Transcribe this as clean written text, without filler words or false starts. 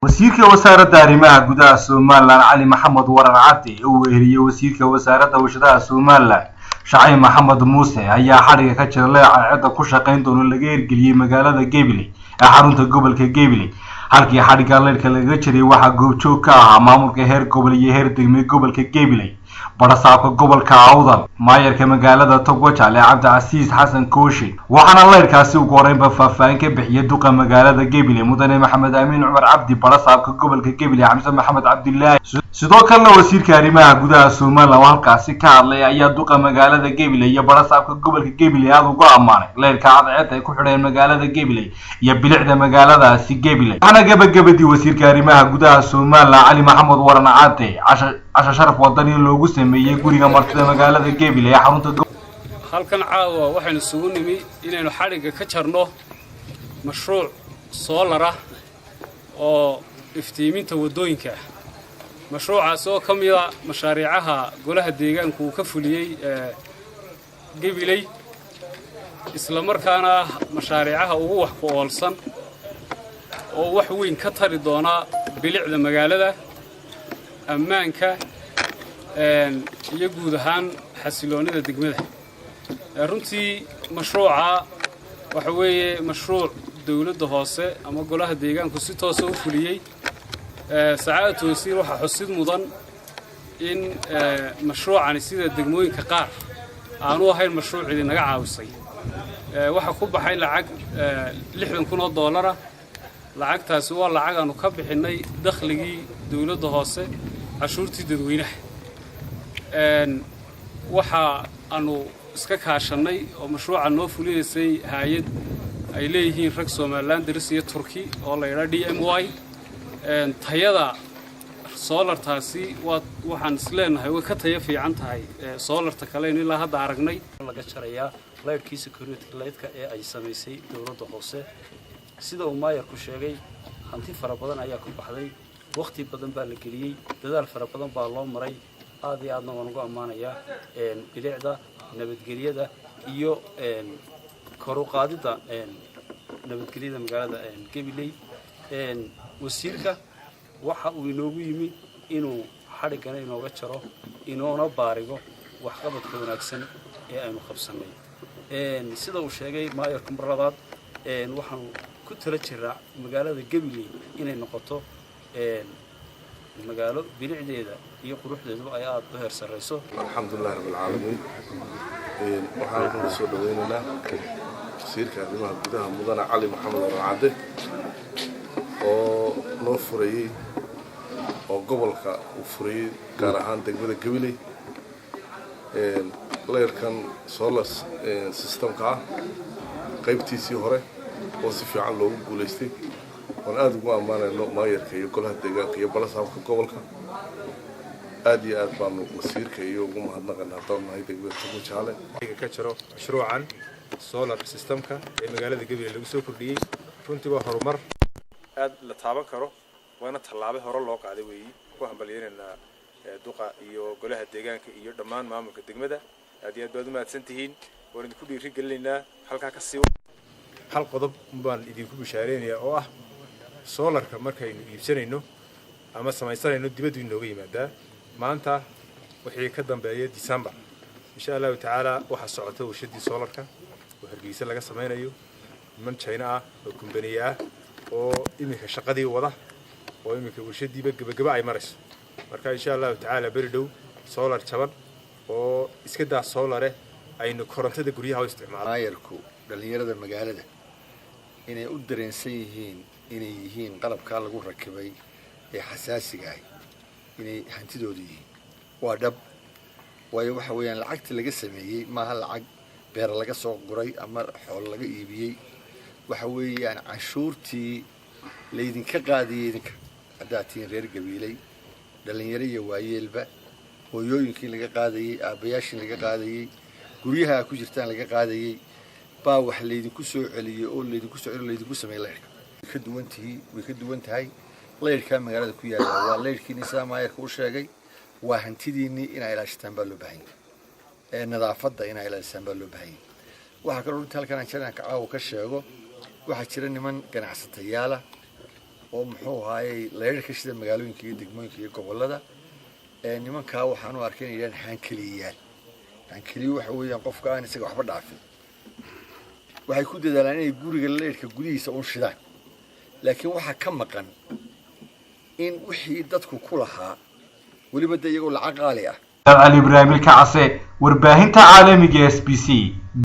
Wasiirka Wasaaradda Arrimaha Gudaha Somaliland, Cali Maxamed Waran Cadde, oo weheliyey Wasiirka Wasaaradda Warshadaha Somaliland, Shacay Maxamed Muuse, ayaa xadhiga ka jira leer cadceedda ku shaqayn doono laga hirgeliyey magaalada Gabiley ee xarunta gobolka Gabiley. Halkii xadhigga leyrka lagaga jiray waxaa goobjoog ka ahaa maamulka heer gobol iyo heer degme gobolka Gabiley, barasaabka gobolka Awdal, maayarka magaalada Togwajaale, Cabdicasiis Xasan Kooshe. Waxaana leyrkaasi ugu horeynba faahfaahin ka bixiyay duqa magaalada Gabiley, Mudane Maxamed Amiin Cumar Cabdi, barasaabka gobolka Gabiley, Xamse Maxamed Cabdilaahi. Sidoo kalena Wasiirka Arrimaha Gudaha Somaliland oo halkaasi ka hadlay ayaa duqa magaalada Gabiley iyo barasaabka gobolka Gabiley aada ugu ammaanay leyrka cadceed ay ku xidheen magaalada Gabiley iyo bilicda magaaladaasi Gabiley. Waxaana gabagabadii Wasiirka Arrimaha Gudaha Somaliland, Cali Maxamed Waran Cadde, casha sharaf wadani loogu sameeyey guriga martida magaalada Gabiley ee xarunta. Halkan caawa waxaynu isugu nimi inaynu xadhigga ka jarno mashruuc solar ah oo iftiiminta waddooyinka ah, mashruucaas oo ka mida mashaariicaha golaha deegaanku uu ka fuliyey Gabiley, isla markaana ah mashaariicaha ugu wax ku oolsan oo wax weyn ka tari doona bilicda magaalada, ammaanka iyo guud ahaan xasiloonnida degmada. Runtii mashruuca waxa weeye mashruuc dowladda hoose ama golaha deegaanku si toosa u fuliyey. Sacaadatu wasiir, waxaa xusid mudan in mashruucani, sida degmooyinka qaar, aanu ahayn mashruuc idinaga caawisay. Waxaa ku baxay lacag 60,000 oo doolara. Lacagtaasi waa lacag aanu ka bixinnay dakhligii dowladda hoose, cashuurtii dadweynaha. Waxa aanu iska kaashannay oo mashruuca noo fulinaysay hay-ad ay leeyihiin rag Somaliland daris iyo Turki oo la yidhaha DMY. Tayada solartaasi waa waxaan is leenahay way ka tayo fiican tahay solarta kaleynu ilaa hadda aragnay. Laga jarayaa laydhkii security lightka ee ay samaysay dowladda hoose. Sida uu maayarku sheegay, hanti fara badan ayaa ku baxday, wakhti badan baa la geliyey, dadaal fara badan baa loo maray. Aad iyo aadna waan ugu ammaanayaa bilicda, nabadgelyada iyo kor u qaadidda nabadgelyada magaalada Gabiley. Wasiirka waxa uu inoogu yimi inuu xadhiggana inooga jaro, inoona baarigo waxqabadka wanaagsan ee aynu qabsannay. Sida uu sheegay maayarku, mar labaad waxaanu ku tala jiraa magaalada Gabiley inay noqoto magaalo bilicdeeda iyo quruxdeeduba ay aada u heer sarrayso. Alxamdulilahi rabbilcaalamiin. Waxaan kuna soo dhawaynaynaa wasiirka arrimaha gudaha, Mudane Cali Maxamed Waran Cadde, oo noo furayey oo gobolka uu furayey, gaar ahaan degmada Gabiley, leyrkan solar systemka ah qaybtiisii hore oo si fiican loogu guulaystay. Waan aada ugu ammaanayno maayarka iyo golaha deegaanka iyo balasaabka gobolka. Aada iyo aad baanu wasiirka iyo ugu mahadnaqana haddaan nahay degmada Togwajaale. Ka jiro mashruucan solar systemka ee magaalada Gabiley lagu soo kordhiyey runtii waa horumar aad la taaban karo, waana tallaabo hore loo qaaday weeyi. Ku hambalyaynaynaa duqa iyo golaha deegaanka iyo dhammaan maamulka degmada. Aad iyo aad baad u mahadsan tihiin. Waan idinku dhiiri gelinaynaa halkaa ka sii. Hal qodob baan idinku bishaareynaya oo ah solarka markaynu iibsanayno ama samaysanayno, dibaddu inooga yimaadaa. Maanta wixii ka dambeeya December, insha Allahu tacaala, waxaa socota warshadii solarka oo Hargeysa laga samaynayo. Niman China ah oo kumbaniye ah oo iminka shaqadii wada oo iminka warshadiiba gebagaba ay marayso. Marka insha Allahu tacaala beri dhow solar jaban oo iska daa solare aynu korontada guryaha u isticmaalo. Maayarku dhallinyarada magaalada inay u dareensan yihiin inay yihiin qalabkaa lagu rakibay ee xasaasiga ah inay hantidooda yihiin waa dhab. Waayo, waxa weeyaan lacagta laga sameeyey maaha lacag beera laga soo guray ama xoolo laga iibiyey. Waxa weeyaan canshuurtii laydinka qaadiyey idinka haddaad tihiin reer Gabiiley, dhallinyaro iyo waayeelba, hooyooyinkii laga qaadayey, aabbayaashii laga qaadayey, guryaha ku jirtaan laga qaadayey baa wax laydinku soo celiyey oo laydinku soo celiyo, laydinku sameeyey laydhka. Way ka duwan tihi, way ka duwan tahay. Laydhkaa magaalada ku yaalla waa laydhkiinii, sidaa maayarka u sheegay, waa hantidiinnii. Inaa ilaashataan baa loo baahan yahay, nadaafadda inaa ilaalisaan baa loo baahan yahay. Waxaa kaloo runtii halkan aan jeclaan ka caawa ka sheego, waxaa jira niman ganacsatayaala. Oo muxuu ahaayey layrarka sida magaalooyinka iyo degmooyinka iyo gobollada. Nimankaa waxaan u arkay inay yidhahan haankeliyayaal. Haankeliyo waxa weeyaan qofka aan isaga waxba dhaafin. Waxay ku dadaalaan inay guriga layrka gudihiisa un shidaan, laakiin waxaa ka maqan in wixii dadku ku lahaa, weliba de iyagoo lacag qaali ah. Cali Ibraahim Ilkacase, warbaahinta caalamiga SBC.